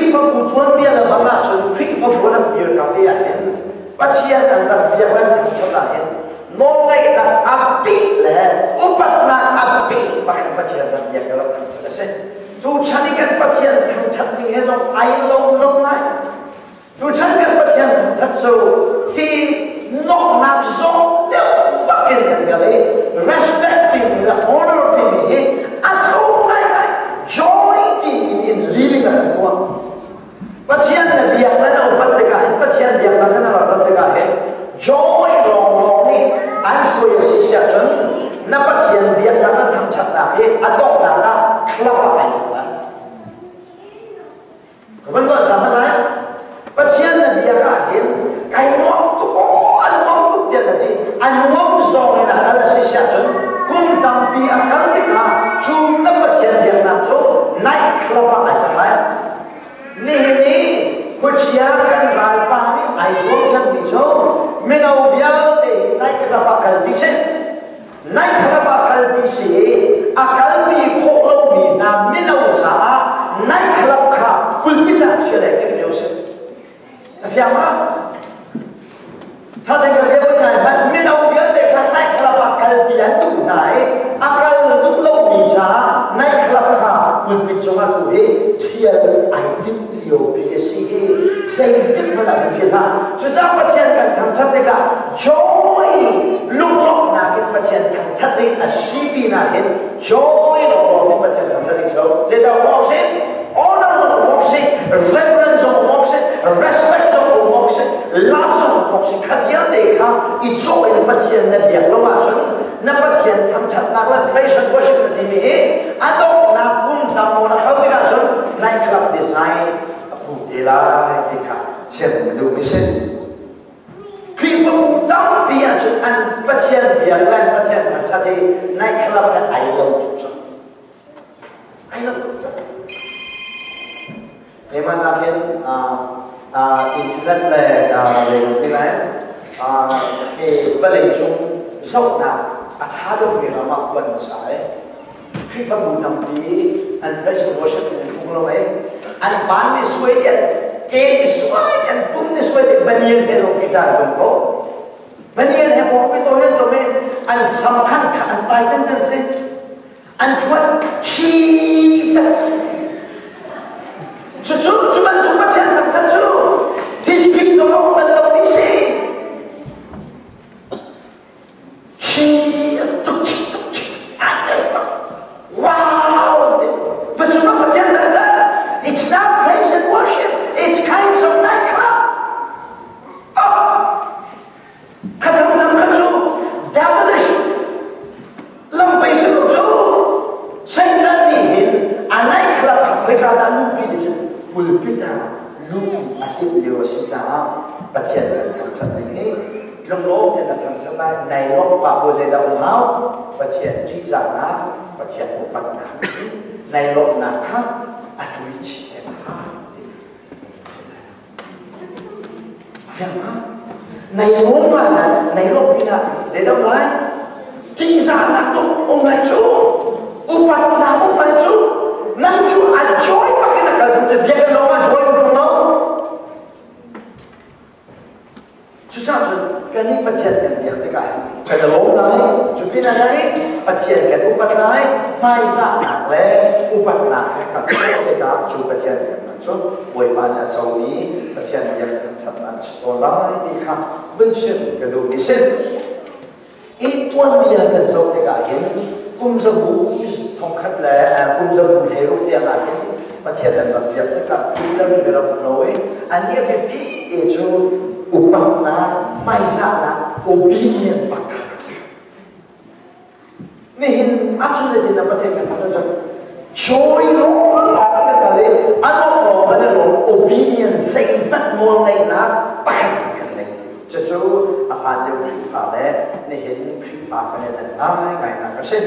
Khrihfabu tuanbia le bang ahcun Khrihfabu rak dir ka te ahhin Pathian an rak biak an thangṭhat ahhin nawlngeihnak a bih le upatnak a bih pakhat Pathian rak biak le rak thangṭhat a si. Tuchan i kan Pathian thangṭhat ning he zong ai lo lo ngai. Tuchan kan Pathian thangṭhat cu hi noknak zawng deuh bak in kan kal i respect timi le honor timi hi a tlawm ngaingai. Joy timi in living a kan tuah. Pathian na biak na na upat tikah hin Pathian biaknak na rak rat tikah hin joy lawnglawng nih an hruai a si siah cun na Pathian biaknak na thangṭhatnak hi a donghnak ah club ah ai cang lai. Ka van tuah ta hmanh lai. Pathian na biak ah hin kai nuam tuk aw an nuam tuk tiah na ti. A nuam zawng in a kal a si siah cun kum tampi a kal tikah cu na Pathian biaknak cu night club ah ai cang lai. Nihin i khuachia kan ralpa nih ai zuam cangmi cu mino vialte hi night club ah kalpi sih. Night club ah kalpi si i a kalpi khawh lomi hna mino caah night club kha pulpit ah chia le timh lio si. A fiang ma? Thateng ka bia ngai hmanh mino vialte kha night club ah kalpi an duh hna i a kal duh lomi caah night club kha pulpit cungah tu hi thial ai timh lio pi a si i zeitik hmanh ah kan philh hlah. Cucaah Pathian kan thangthat tikah joy lunglawmhnak in Pathian thangthat ding a si pinah hin joy lawnglawng in Pathian thangthat ding so zeidah awk si? Honor zong awk si, reverence zong awk si, respect zong awk si, love zong awk si. Kha vialte kha i cawh in Pathian na biak lo ahcun na Pathian thangthatnak le praise and worship na timi hi a donghnak kum tam nawn a kal tikah cun night club design a pu te lai ti kha chim na duhmi si. Khrihfabu tampi ahcun an Pathian biak le an Pathian thangthat hi night club he ai lo tuk cu. Ai lo tuk cu. Keimah nakin internet le zei ti lai khi vawlei cung zohnak a ṭha deuhmi ram ah kuan hmasa ai. Khrihfabu tampi an praise and worship in an phung lo ai. An ban ni suai tian ke ni suai tian pum ni suai tian banian he lo guitar tum ko. Banian he bawk mi to hen to me an sam khan kha an tai chan chan si. An chuat Jesus. Cucu cu bantuk Pathian thangthat cu history zong a um bal lo mi si. Chi tuk chi tuk chi Wow! But cu Pathian thangthat it's not praise and worship it's kinds of nightclub. Oh! Kha thangthang kha cu devilish lam pei si lo cu Satan nih hin a nightclub kha khoika dah luhpi ti cu pulpit ah luh a timh lio a si caah Pathian kan thangṭhat ning hi lunglawm tein a thangṭhat lai nai lawmh pa bu zeidah um hau Pathian ṭihzahnak Pathian upatnak nai lawmhnak kha a ṭui chih a hau Nei lawm lai na nei lawm pinah zeidah lai tingzahnak tuk um lai cu upatnak um lai cu nan cu a joy bakin a kal cu biakinn lawng ah joy um no Cucaah cun kannih Pathian kan biak tikah hin kan i lawm lai, cu pinah lai Pathian kan upat lai, hmaizahnak le upatnak he kan tuah tikah cu Pathian biaknak cu Bawipa nih a comi Pathian biak thangṭhatnak a si tawn lai ti kha vun chim ka duhmi si. I tuanbia kan zoh tikah hin kum zabu thongkhat le kum zabu hleiruk tiang ah hin Pathian an rak biak tikah tuulam in rak um lo i an nih a biapi te cu upatnak hmaizahnak obedient pakhat a si. Nihin achun le din ah Pathian kan hal ahcun joy lawng kan kal i a lawng lawng kan i lawm obedient zeihmanh nawl ngeihnak pakhat kan nei. Cucu a hlan lio Khrihfa le nihin Khrihfa kan i dan ngaingai nak a si.